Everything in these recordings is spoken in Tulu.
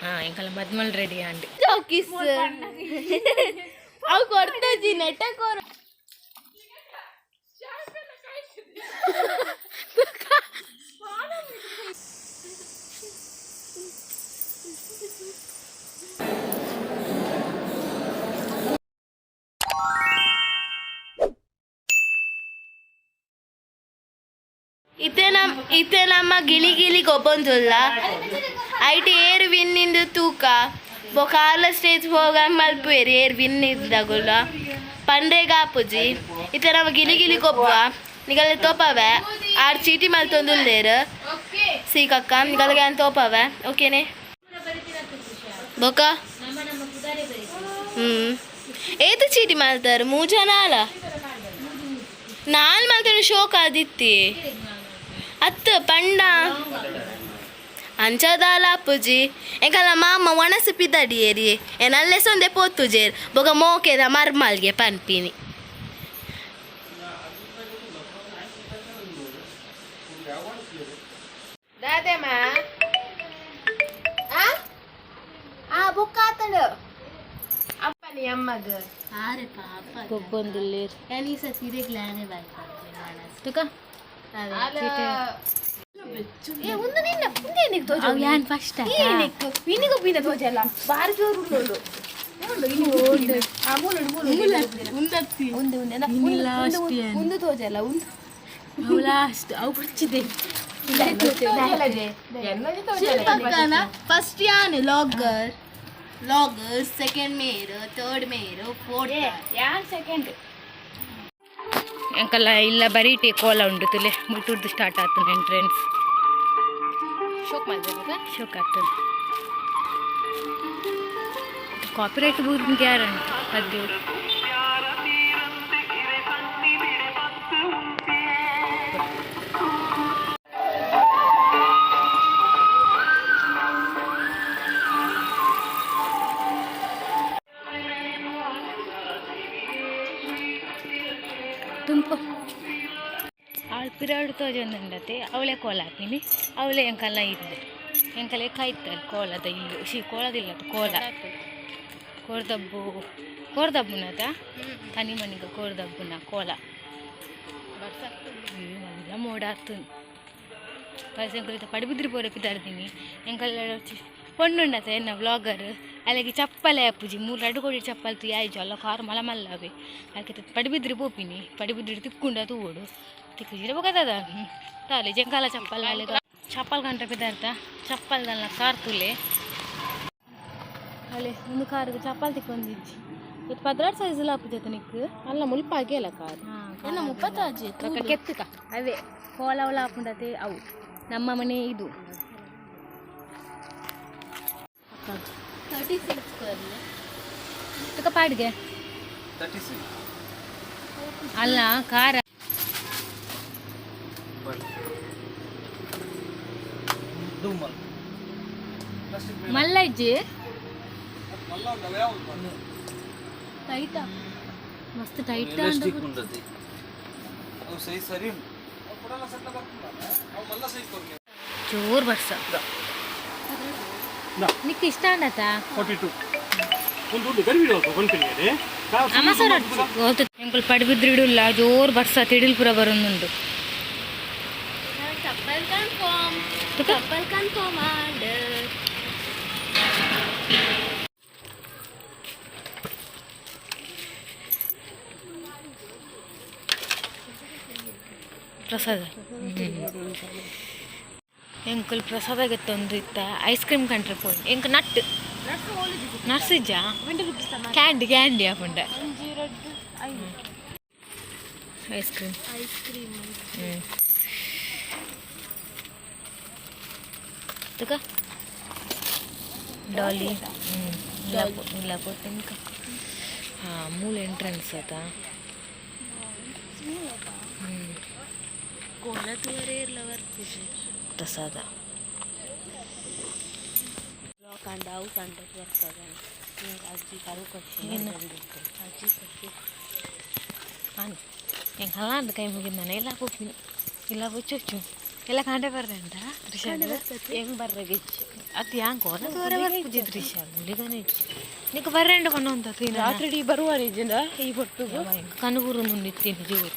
ಹಾಂ, ಎಂಕಲ್ಲ ಮದ್ಮಲ್ ರೆಡಿ ಆಂಡ್. ಕಿಸ್ ಅವು ಕೊಡ್ತಜಿ ನೆಟ್ಟ ಕೊರು. ಇತ್ತೆ ನಮ್ಮ ಗಿಲಿ ಗಿಲಿ ಗೊಬ್ಬೊಂದುಲ್ಲ. ಐಟ್ ಏರ್ ವಿನ್ನಿಂದು ತೂಕ ಬೊಕ ಆಲ ಸ್ಟೇಜ್ ಹೋಗ ಮಲ್ಪುವೆರ್ ಏರ್ ವಿನ್ ಇದ್ದಾಗುಲ್ಲ ಪಂಡ್ರೆಗ್ ಆಪುಜಿ. ಇತ್ತೆ ನಮ್ಮ ಗಿಲಿ ಗಿಲಿ ಗೊಬ್ಬ ನಿಗಲ ತೋಪವೆ. ಆರ್ ಚೀಟಿ ಮಲ್ತೊಂದುಲ್ಲೇರ್ ಸೀಕಕ್ಕ ನಿಗಲ್ಗೆ ಅಂತ ತೋಪವೆ. ಓಕೆನೆ ಬೊಕ ಏತು ಚೀಟಿ ಮಲ್ತಾರ? ಮೂರು ಜನ ಅಲ್ಲ, ನಾಲ್ ಮಲ್ತಾರೆ. ಶೋಕ್ ಆದಿತ್ತಿ ಅತ್ತು ಪಂಡ ಅಂಚದಾಲ ಅಪ್ಪುಜಿ. ಎಂಕಲ್ಲ ಮಾಮ ಒಣಸು ಪಿದಡಿಯೇರಿ ಏನಲ್ಲೇ ಸೊಂದೆ ಪೋತುಜೇರ್ ಬೊಕ ಮೋಕೆದ ಮರ್ಮಲ್ಗೆ ಪನ್ಪಿನಿ. ದಾದೆಮ್ಮ ಆ ಬುಕ್ ಆತಡು ಅಪ್ಪನಿ ಅಮ್ಮಗ. ಗೊಬ್ಬೊಂದುಲ್ಲೇರ್ ತುಕ. ಏ, ಒಂದು ನಿನ್ನ ಉಂದೇನಿಗೆ ತೋಜ. ಅವು ಯಾನ್ ಫಸ್ಟ್. ಇನಿಗೆ ಒಪ್ಪಿನ ತೋಜಲ್ಲ, ಬಾರಿ ಜೋರು ಉಂಡು. ಉಂದತ್ತಿ ಉಂದು ಉಂದು ಉಂದು ತೋಜಲ್ಲ ಉಂದು. ಅವು ಲಾಸ್ಟ್, ಅವು ಪುಚ್ಚಿದೆ. ಫಸ್ಟ್ ಯಾನ್ ಲಾಗರ್ ಲಾಗರ್, ಸೆಕೆಂಡ್ ಮೇರ್, ಥರ್ಡ್ ಮೇರ್, ಫೋರ್ತ್. ಯಾನ್ ಸೆಕೆಂಡ್. ಎಂಕಲ್ಲ ಇಲ್ಲ ಬರೀಟೆ ಕೋಲ ಉಂಡು ತುಲೆ. ಮುಟ್ಟುರ್ದು ಸ್ಟಾರ್ಟ್ ಆತುಂಡು ಎಂಟ್ರೆನ್ಸ್. ಶೋಕ್ ಮಾಡ್ಬೇಕು. ಶೋಕ್ ಆಗ್ತದೆ. ಕಾಪಿರೈಟ್ ಬೂರ್ನ ಗ್ಯಾರಂಟಿ ಪದ್ಯ. ತುಂಪು ಆಳ್ ಪಿರಾಡು ತೋಜೊಂದುಂಡತೆ. ಅವಳೆ ಕೋಲ ಹಾಕಿನಿ, ಅವಳೆ ಎಂಕಲ್ಲ ಇದ್ದೆ. ಎಂಕಲೆ ಕಾಯ್ತಾರೆ ಕೋಲದ ಇಲ್ಲು she ಕೋಲದಿಲ್ಲ ಕೋಲ ಕೋರ್ದಬ್ಬು ಕೋರ್ದಬ್ಬುನದ ತನಿ ಮನಿಗ ಕೋರ್ದಬ್ಬುನ ಕೋಲ. ಮಲ್ಲ ಮೋಡ ಆತುಂಡು. ಪೈಸೆ ಎಂಕುಲು ಪಡುಬಿದ್ರಿ ಪೋರೆ ಪಿದಾಡ್ತೀನಿ. ಎಂಕಲ್ಲ ಪೊಣ್ಣುಂಡತೆ ಎನ್ನ ವ್ಲಾಗರ್. ಅಲ್ಲಿಗೆ ಚಪ್ಪಲೆ ಅಪ್ಪುಜಿ. ಮೂರು ರಡ್ಡು ಕೋಡಿ ಚಪ್ಪಲ್ ತು ಯಾಯ್ಜು ಅಲ್ಲ. ಕಾರು ಮಲ ಮಲ್ಲವೆ. ಅದಕ್ಕೆ ಪಡುಬಿದ್ರಿ ಪೋಪಿನಿ. ಪಡುಬಿದ್ರಿ ತಿಕ್ಕೊಂಡ ತೂವೊಡು ತಿಕ್ಕು ಬೊಕದ ತಾಲೆ ಜಂಕಾಲ ಚಪ್ಪಲ್. ಅಲ್ಲಿಗೆ ಚಪ್ಪಲ್ ಕಂಡ್ರೆ ಪಿದಾರ್ತ ಚಪ್ಪಲ್ ದಲ್ಲ ಕಾರ್ ತುಲೆ. ಅಲ್ಲೇ ಒಂದು ಕಾರಿಗೆ ಚಪ್ಪಲ್ ತಿಕ್ಕೊಂದಿಜ್ಜಿ. ಇದು 12 ಸೈಜ್ ಆಪುಜತ ನಿಕ್ಕು. ಅಲ್ಲ, ಮುಲ್ಪ ಆಗಿಯಲ್ಲ ಕಾರ್. ಎನ್ನ ಮುಪ್ಪತ್ತಾಜಿ. ಕೆತ್ತುಕ ಅವೇ ಕೋಲ ಅವಳ ಆಪುಂಡತೆ. ಅವು ನಮ್ಮ ಮನೆ ಇದು. 36 ಕೊರ್ಲೆ. ತುಕ ಪಾಡ್ಗೆ ಅಲ್ಲ ಕಾರ. ಮಲ್ಲ ಇಜ್ಜಿ. ಟೈಟಾ. ಮಸ್ತ್ ಟೈಟ್. ಎಲಾಸ್ಟಿಕ್ ಉಂಡತಿ, ಅವು ಸೈಜ್ ಸರಿ ಉಂಟು. ಅವು ಕೊಡಲ್ಲ ಸಟ್ಲ ಬರ್ಪುಂಡಲ್ಲ, ಅವು ಮಲ್ಲ ಸೈಜ್ ಕೊರ್ಲೆ. ಜೋರ್ ಬರ್ಸ. ನಿಕ್ ಇಷ್ಟ ಅಂಡತ. 42 ಒಂದು ಉಂಡು ಗರಿಬಿಡಿ ಕೊಂಪಿನಿಗೆ. ಅಮಸರ ಎಂಕುಲು ಪಡುಬಿದ್ರಿಡುಲ್ಲ. ಜೋರ್ ಬರ್ಸ, ತಿಡಿಲ್ಪುರ ಬರೊಂದುಂಡು. ಚಪ್ಪಲ್ ಕನ್ಫರ್ಮ್, ಚಪ್ಪಲ್ ಕನ್ಫರ್ಮ್ ಆಂಡ್. ಪ್ರಸಾದ ಎಂಕುಲು ಪ್ರಸಾದ ಗೆತ್ತೊಂದು ಇತ್ತ. ಐಸ್ ಕ್ರೀಮ್ ಕಂಟ್ರೆ ಪೋಯಿ. ಎಂಕ್ ನಟ್ ನರ್ಸಿಜ್ಜಾ ಕ್ಯಾಂಡಿ ಕ್ಯಾಂಡಿ ಆಪುಂಡ ಐಸ್ ಕ್ರೀಮ್. Ice cream. ತುಕ ಡಾಲಿ ಇಲ್ಲ ಇಲ್ಲ ಪೋತಿನ್ಕ. ಹಾಂ, ಮೂಲ ಎಂಟ್ರೆನ್ಸ್ ಆತ. ಕೋಲ ತೂವರೆ ಇರ್ಲ ಬರ್ತಿದೆ. ಪ್ರಸಾದ. ಬ್ಲಾಕ್ ಅಂಡ ಅವು ಕಂಡ ಬರ್ತದೆ. ಅಜ್ಜಿ ಕರು ಕಚ್ಚಿ. ಏನು? ಅಜ್ಜಿ ಕಚ್ಚಿ. ಅನ್ ಎಂಕ್ ಹಲಾಂಡ್ ಕೈ ಮುಗಿದ್ ನಾನು ಎಲ್ಲ ಪೋಪಿನಿ ಇಲ್ಲ ಬೊಚ್ಚೊಚ್ಚು. ಎಲ್ಲ ಕಾಂಡೆ ಬರ್ರಂಡ ತ್ರಿಶಾ ಹೆಂಗ್ ಬರ್ರಗಿಚ್ಚು ಅದು ಯಾಂಗ್ ಕೋನ ತೋರ ಬರ್ಪುಜಿ ತ್ರಿಶಾ ಮುಲಿಗನೆ ಇಚ್ಚು ನಿಕ್ ಬರ್ರಂಡ ಪನ್ನೊಂತ ರಾತ್ರಿ ಬರುವ ನಿಜನ ಈ ಹೊಟ್ಟುಗು ಕನುಗುರು ಮುಂದಿತ್ತೀನಿ ಜೋರು.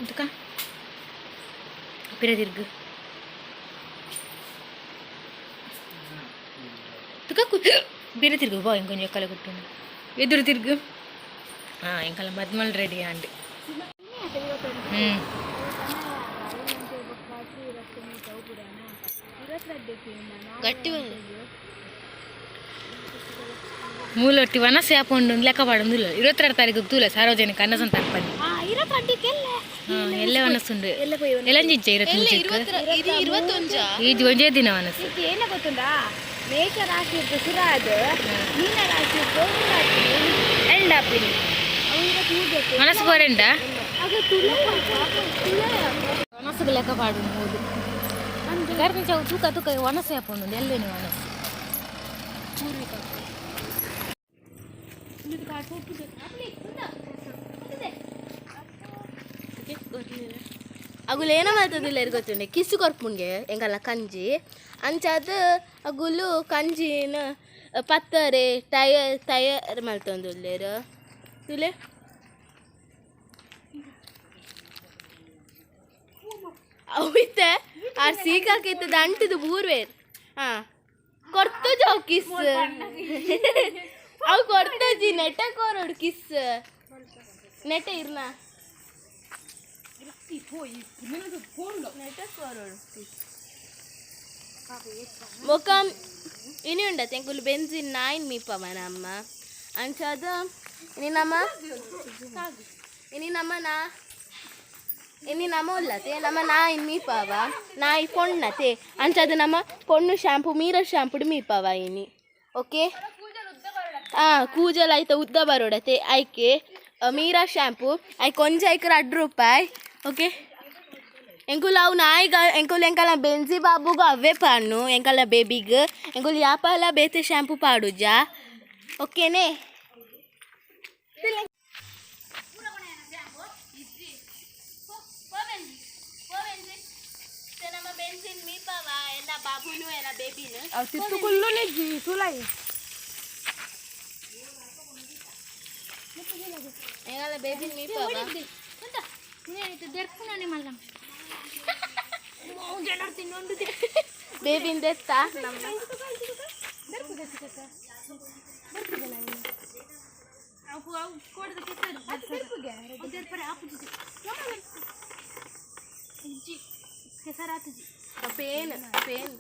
ತುಕ ಪಿರ ತಿರ್ಗು ತುಕ ಬಿರ ತಿರ್ಗು ಬಾ ಇಂಕೊಂಚ ಕಲೆ ಕೊಟ್ಟು ಎದುರು ತಿರ್ಗು. ಹಾಂ ಎಂಕಲ್ಲ ಮದ್ಮಲ್ ರೆಡಿ ಆಂಡ್. ಹ್ಞೂ ಗಟ್ಟಿ. ಮೂಲೊಟ್ಟಿ ವನಸೆ ಹಾಕೊಂಡು ಲೆಕ್ಕ ಪಾಡೊಂದಿಲ್ಲ. 22 ತಾರೀಕು ತೂಲ ಸಾರ್ವಜನಿಕ ಅನ್ನ ಸಂತರ್ಪಣೆ. ಹಾಂ ಎಲ್ಲ ವನಸುಂಡು ಎಲ್ಲಂಜಿಜ್ಜ 25ಕ್ಕೆ. 21. ಈ ಒಂಜೇ ದಿನ ವನಸು. ಏನ ಗೊತ್ತುಂಡಾ, ಮೇಷ ರಾಶಿ ಇತ್ತು ಸುರಾದ್, ಮೀನ ರಾಶಿ ಇತ್ತು ಎಂಡಾಪಿನಿ. ಮನಸ್ಸು ಬರಂಡ ವನಸುಗೆ ಲೆಕ್ಕ ಪಾಡು ಮೂಲು ಗರ್ಭಿಂಚ ತೂಕ ತೂಕ ವನಸೆ ಹಾಕೊಂಡು ಎಲ್ಲೇನು ವನಸು. ಅಗುಲು ಏನ ಮಾಡ್ತದಿಲ್ಲ ಗೊತ್ತುಂಡೆ, ಕಿಸ್ಸು ಕೊರ್ಪುಂಗೆ ಎಂಕಲ್ಲ ಕಂಜಿ ಅಂಚಾದ. ಅಗುಲು ಕಂಜಿನ ಪತ್ತರೆ ಟಯರ್ ತಯಾರು ಮಲ್ತೊಂದುಲ್ಲೆರ್ ತುಲೆ. ಅವು ಇತ್ತೆ ಆರ್ ಸೀಕಾಕಿತ್ತದ ಅಂಟದು ಬೂರ್ವೇರ್. ಹಾಂ ಕೊರ್ತಜ ಅವು ಕಿಸ್, ಅವು ಕೊರ್ತಜಿ ನೆಟ ಕೋರೋಡು ಕಿಸ್ ನೆಟ ಇರ್ನ ನೆಟ ಕೋರೋಡು. ಬೊಕ ಇನಿ ಉಂಡತ್ತೆ ಎಂಕುಲು ಬೆಂಜಿನ್ ನಾಯಿನ್ ಮೀಪವನ ಅಮ್ಮ. ಅಂಚಾದ ಇನಿ ನಮ್ಮ ಇನಿ ನಮ್ಮ ನಾ ಇನಿ ನಮ್ಮ ಉಲ್ಲತೆ ನಮ್ಮ ನಾಯಿನ್ ಮೀಪವ, ನಾಯಿ ಪೊಣ್ಣತೆ. ಅಂಚಾದ ನಮ್ಮ ಪೊಣ್ಣು ಶಾಂಪು ಮೀರ ಶಾಂಪುಡು ಮೀಪವ ಇನಿ. ಓಕೆ, ಹಾಂ ಕೂಜಲ್ ಆಯ್ತ ಉದ್ದ ಬರೋಡತೆ ಐಕೆ ಮೀರಾ ಶಾಂಪು ಐಕ್ ಒಂಜಿ ಐಕ್ 2 ರೂಪಾಯಿ. ಓಕೆ, ಎಂಕುಲು ಅವು ನಾಯಿಗ ಎಂಕುಲು ಎಂಕಲ ಬೆಂಜಿ ಬಾಬುಗು ಅವೇ ಪಾಡ್ನು. ಎಂಕಲ ಬೇಬಿಗ್ ಎಂಕುಲು ಯಾಪಾಲ ಬೇತೆ ಶಾಂಪು ಪಾಡುಜ. ಓಕೆನೆ. ಅವು ತಿತ್ತುಕುಲ್ಲು ನಿಜ್ಜಿ ತುಲಾಯಿ. ಎಂಕಲ ಬೇಬಿನ್ ಮೀಪವ. ದೆರ್ಪುನಾನೆ ಮಲ್ಲ. ಬೇಬಿನ್ ದೆತ್ತ ನಮ್ಮ. ಪೇನ್ ಪೇನ್.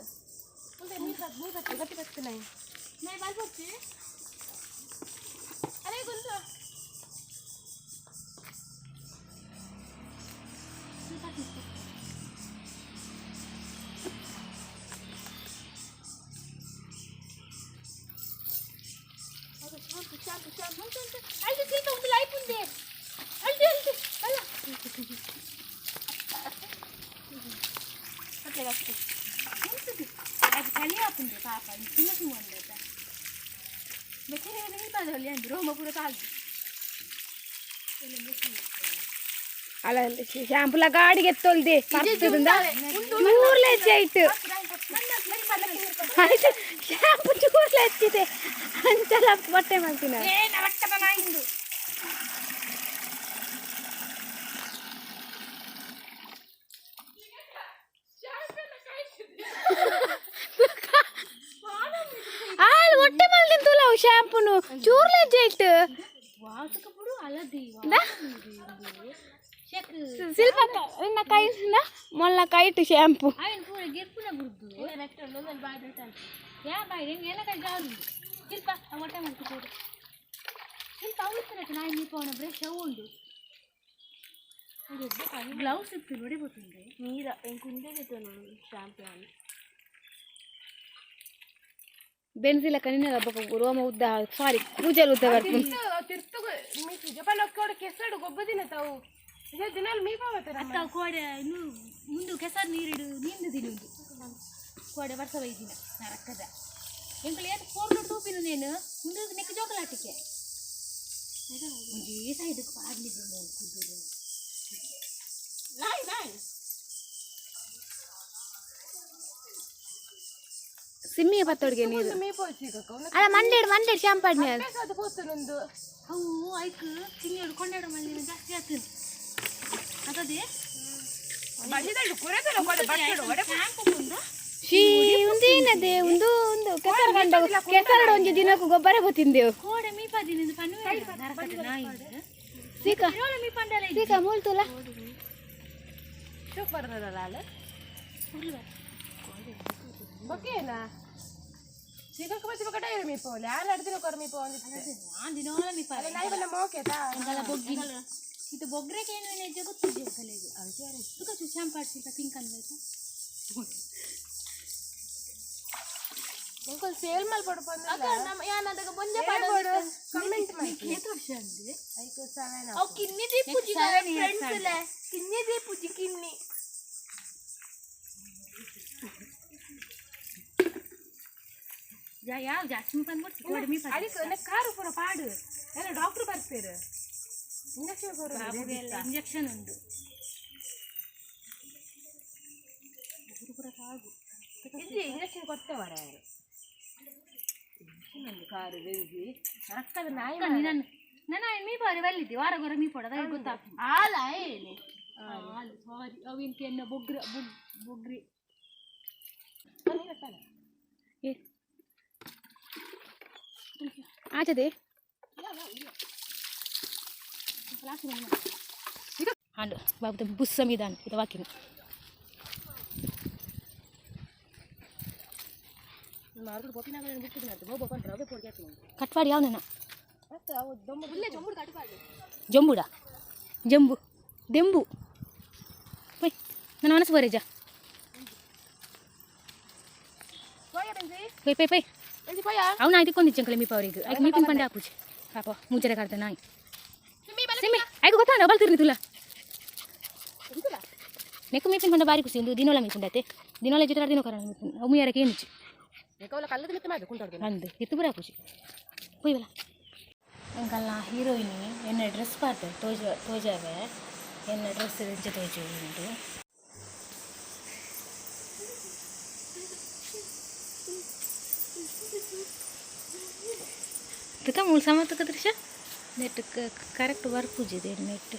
ಅಲ್ಲ, ಶಾಂಪುಲ ಗಾಡಿಗೆ ಎತ್ತೊಲ್ದೆ ಪರ್ತದಿಂದ ಚೂರ್ಲೆ ಹೆಚ್ಚಾಯ್ತು. ಆಯ್ತು, ಶಾಂಪು ಚೂರ್ಲೆ ಹೆಚ್ಚಿದೆ ಅಂತೆಲ್ಲ ಬಟ್ಟೆ ಮಾಡ್ತೀನಿ. ಹಾಲು ಹೊಟ್ಟೆ ಮಾಡ್ತೀನಿ ತುಲ ಶಾಂಪುನು ಚೂರ್ಲೆ ಹೆಚ್ಚಾಯ್ತು. ಶಿಲ್ಪ ನಿನ್ನ ಕೈ ಮೊಲ್ಲ ಕೈಟು ಶಾಂಪು. ಆಯ್ನ ಪೂರ ಗಿರ್ಪುನ ಬುಡ್ದು ಯಾ ಬಾಯ್ ಹೆಂಗೆ ಏನ ಕೈ ಜಾರು. ಶಿಲ್ಪ ಹೊಟ್ಟೆ ಮಾಡ್ತಿದ್ದೀರಿ ಶಿಲ್ಪ ಅವಳು ನಾಯಿ ಮೀಪವನ ಬ್ರಷ್ ಅವು ಉಂಡು ಗ್ಲೌಸ್ ಇತ್ತು ನೋಡಿ ಗೊತ್ತುಂಡೆ. ನೀರ ಎಂಕುಂದೆ ಶಾಂಪು. ಬೆನ್ಸಿಲ ಕನಿನಲ ಬೊಕ ರೋಮ ಉದ್ದ ಸಾರಿ ಕೂಜಲ್ ಉದ್ದ ಬರ್ಪುಂಡು. ಅತ್ತ ಕೋಡೆ ಇನ್ನು ಮುಂದು ಕೆಸರು ನೀರಿಡು ನೀಂದು ತಿನ್ನುದು ಕೋಡೆ ವರ್ಷ ಬೈದಿನ ನರಕದ ಎಂಕುಲು ಏತ್ ಪೋರ್ಲು ತೂಪಿನ ನೇನು ಮುಂದು ನೆಕ್ ಜೋಕಲಾಟಿಕೆ ಒಂಜೇ ಸೈಡ್ ಪಾಡ್ಲಿದ್ದು ಕುದುರೆ. ಸಿಮ್ಮಿಗೆ ಪತ್ತೊಡ್ಗೆ ನೀರು ಅಲ್ಲ ಮಂಡೇಡು ಮಂಡೇಡು ಶಾಂಪಾಡ್ನೆ. ಅವು ಐಕ್ ತಿಂಗಳು ಕೊಂಡಾಡ ಮಲ್ಲಿನ ಜಾಸ್ತಿ ಆತು ಅದೇ. ಶೀ ಉಂದೇನದೆ ಒಂದು ಒಂದು ಕೆಸರು ಕಂಡ ಕೆಸರಡು ಒಂಜಿ ದಿನಕ್ಕೂ ಗೊಬ್ಬರ ತಿಂದೆವು. ಕೋಡೆ ಮೀಪಾದಿನ ಪನ್ನುವೆ ನರಕದ ನಾಯಿ. ಸೀಕ ಮೀಪಂಡಲ. ಸೀಕ ಮೂಲ್ತುಲ. ದಿನೋಲ ಮೀಪ ಬೊಗ್ಗಿ ಇದು ಬೊಗ್ರೆಗೆ ಏನು ಹೆಜ್ಜೆ ಗೊತ್ತಿದೆ ಕಲೆಗೆ ತುಕ ಶಾಂಪಾಡ್ ಶಿಲ್ಪ ಪಿಂಕ್ ಅನ್ಬೇಕು. ಏತ್ ವರ್ಷ ಅಂದೆ? ಅವು ಕಿನ್ನಿ ದೀಪುಜಿ ಫ್ರೆಂಡ್ಸ್ ಕಿನ್ನಿ ದೀಪುಜಿ ಕಿನ್ನಿ. ಯಾವ ಜಾಸ್ತಿ ಮೀಪ ಅಂದ್ಬಿಟ್ಟು ಕೋಡೆ ಮೀಪ. ಕಾರು ಪೂರ ಪಾಡು ಎಲ್ಲ ಡಾಕ್ಟರ್ ಬರ್ತಾರೆ. ಇಂಜೆಕ್ಷನ್ ಉಂಟು. ಇಂಜೆಕ್ಷನ್ ಕೊಡ್ತೇವರ ಕಾರು ಬೆಂಜಿ ರಕ್ಕದ ನಾಯಿ. ನನ್ನ ನನ್ನ ಮೀಪಾರಿ ಬಲ್ಲಿದ್ದೆ ವಾರ ಗೊರ ಮೀಪೋಡ ಗೊತ್ತಾಗ್ತದೆ. ಆಲ ಏನೆ? ಹಾಲು ಸಾರಿ ಅವಿಂತ ಎನ್ನ ಬೊಗ್ರ ಬೊಗ್ ಬೊಗ್ರಿ. ಆಚದೆ. ಹಾಂಡು ಬಾಬು ಬುಸ್ಸ ಮೀದಾನ ಇದು ವಾಕಿನ. ಕಟ್ವಾಡಿ ಯಾವ ನನ್ನ ಜಂಬುಡ ಜಂಬು ದೆಂಬು ಪೊಯ್ ನನ್ನ ಮನಸ್ಸು ಬರೇಜ ಪೊಯ್ ಪೊಯ್ ಪೊಯ್. ಅವನ ಆಯ್ತು ಕೊಂದಿಚ್ಚಂಕಲೆ ಮೀಪ ಅವರಿಗೆ ಐಕ್ ಮೀಪಿನ ಪಂಡೆ ಹಾಕುಚಿ ಪಾಪ ಮುಂಚೆ ಕಾಡ್ತ ನಾಯಿ ಸಿಮ್ಮಿ ಐಕ್ ಗೊತ್ತಾ ಬಲ್ತಿರ್ನಿ ತುಲ ನೆಕ್ಕು ಮೀಪಿನ ಪಂಡ ಬಾರಿ ಖುಷಿ. ಇಂದು ದಿನೋಲ ಮೀಪುಂಡತೆ ದಿನೋಲ ಜೊತೆ ದಿನ ಕರ ಮೀಪುನ್ ಅವು ಯಾರಕ್ಕೆ ಏನುಚಿ ಅಂದು ಎತ್ತು ಪೂರ ಖುಷಿ ಪೊಯ್ವಲ್ಲ. ಅಂಕಲ್ನ ಹೀರೋಯಿನಿ ಎನ್ನ ಡ್ರೆಸ್ ಪಾಡ್ತಾರೆ ತೋಜ ತೋಜಾವೆ ಎನ್ನ ಡ್ರೆಸ್ ಎಂಚ ತೋಜು ಉಂಟು ತುಕ ಮೂಲ ಸಮ ತುಕ ದೃಶ್ಯ ನೆಟ್ ಕರೆಕ್ಟ್ ವರ್ಕ್ ಪೂಜಿದೆ ನೆಟ್.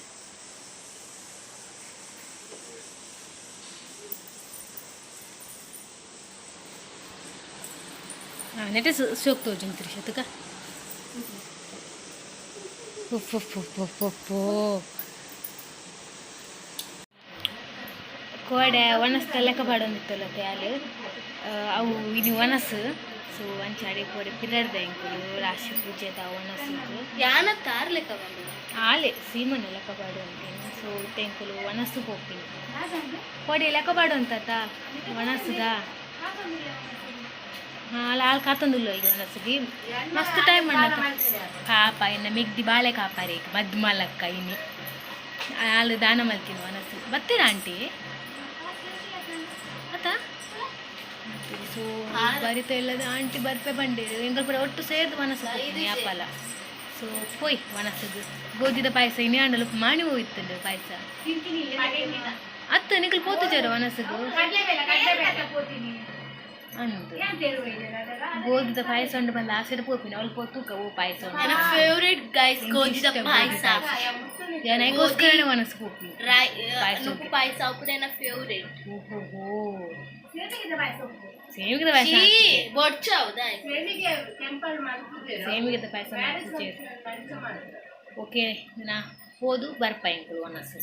ಹಾಂ ನೆಟ್ ಸೋಕ್ ತೋಜುಂಡು ದೃಶ್ಯ ತುಕ ಉಪ್ಪು ಕೋಡೆ ಒಣಸ್ತ ಲೆಕ್ಕ ಪಾಡೊಂದಿತ್ತಲ್ಲ ತ್ಯಾಲ್ ಅವು ಇನಿ ಒಣಸು. ಸೊ ಅಂಚಾಡಿ ಕೋಡೆ ಪಿದರ್ದ ಎಂಕುಲು ರಾಶಿ ಪೂಜೆದ ಒಣಸುಗು. ಯಾನ ತಾರ್ಲೆಕ್ಕ ಬಂದು. ಆಲೆ ಸೀಮನ ಲೆಕ್ಕ ಪಾಡು ಅಂತೀನಿ. ಸೊ ಇತ್ತೆ ಎಂಕುಲು ಒಣಸು ಪೋಪಿನಿ ಕೋಡೆ ಲೆಕ್ಕ ಪಾಡು ಅಂತತ ಒಣಸುದ. ಹಾಂ ಅಲ್ಲ ಹಾಲು ಕಾತೊಂದುಲ್ಲ ಈಗ ಒಣಸುಗಿ ಮಸ್ತ್ ಟೈಮ್ ಅಣ್ಣ ಕಾಪ ಇನ್ನು ಮಿಗ್ದಿ ಬಾಳೆ ಕಾಪಾರಿ ಮದ್ದು ಮಲಕ್ಕ ಇನಿ ಹಾಲು ದಾನ ಮಲ್ತೀನಿ ಒಣಸು ಬತ್ತೀರಾ ಆಂಟಿ ಅತ್ತ. ಸೊ ಬರಿತ ಇಲ್ಲದ ಆಂಟಿ ಬರ್ಪೆ ಬಂಡೇರು ಎಂಕಲ್ ಪೂರ ಒಟ್ಟು ಸೇರ್ದು ಮನಸ್ಸು ಯಾಪಲ. ಸೊ ಪೋಯ್ ಮನಸ್ಸುಗು ಗೋಧಿದ ಪಾಯಸ ಇನಿ ಆಂಡಲು ಮಾಣಿ ಹೋಯ್ತಂಡು ಪಾಯಸ ಅತ್ತ ನಿಕಲ್ ಪೋತು ಜರ ಮನಸ್ಸುಗು ಅಂದು ಗೋಧಿದ ಪಾಯಸ ಉಂಡು ಬಂದ ಆಸೆಡ್ ಪೋಪಿನ ಅವಳು ಪೋತುಕ ಓ ಪಾಯಸ ಉಂಡು. ನನ್ನ ಫೇವ್ರೇಟ್ ಗೈಸ್ ಗೋಧಿದ ಪಾಯಸ. ಯಾನೈಗೋಸ್ಕರನೇ ಮನಸ್ಸು ಪೋಪಿ. ರೈ ಪಾಯಸ. ನುಪ್ಪು ಪಾಯಸ ಉಪ್ಪುದ ನನ್ನ ಫೇವ್ರೇಟ್. ಓಹೋ ಸೇಮಿಗೆದ ಪಾಯಸ. ಚೀ ಬೊಡ್ಚ ಹೌದಾ? ಸೇಮಿಗೆದ ಪಾಯಸ. ಓಕೆ ನಾ ಹೋದು ಬರ್ಪ ಎಂಕುಲು ಒಣಸು.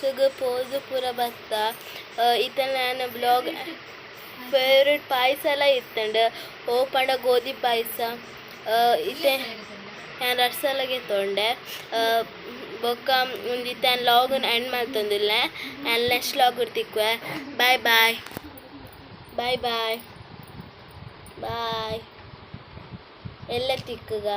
ಪೊರ್ತುಗು ಪೋದು ಪೂರ ಬತ್ತ. ಇತ್ತೆ ನಾನು ವ್ಲಾಗ್ ಫೇವ್ರೇಟ್ ಪಾಯಸ ಎಲ್ಲ ಇತ್ತುಂಡು. ಓ ಪಂಡ ಗೋಧಿ ಪಾಯಸ. ಇತ್ತೆ ಯಾನ್ ರಡ್ಸಲ ಗೆತೊಂಡೆ. ಬೊಕ್ಕ ಒಂಜಿ ಇತ್ತೆ ಯಾನ್ ವ್ಲಾಗ್ ಎಂಡ್ ಮಲ್ತೊಂದುಲ್ಲೆ. ಯಾನ್ ನೆಕ್ಸ್ಟ್ ವ್ಲಾಗ್ ತಿಕ್ಕುವೆ. Bye bye bye bye bye. ಎಲ್ಲ ತಿಕ್ಕುಗ.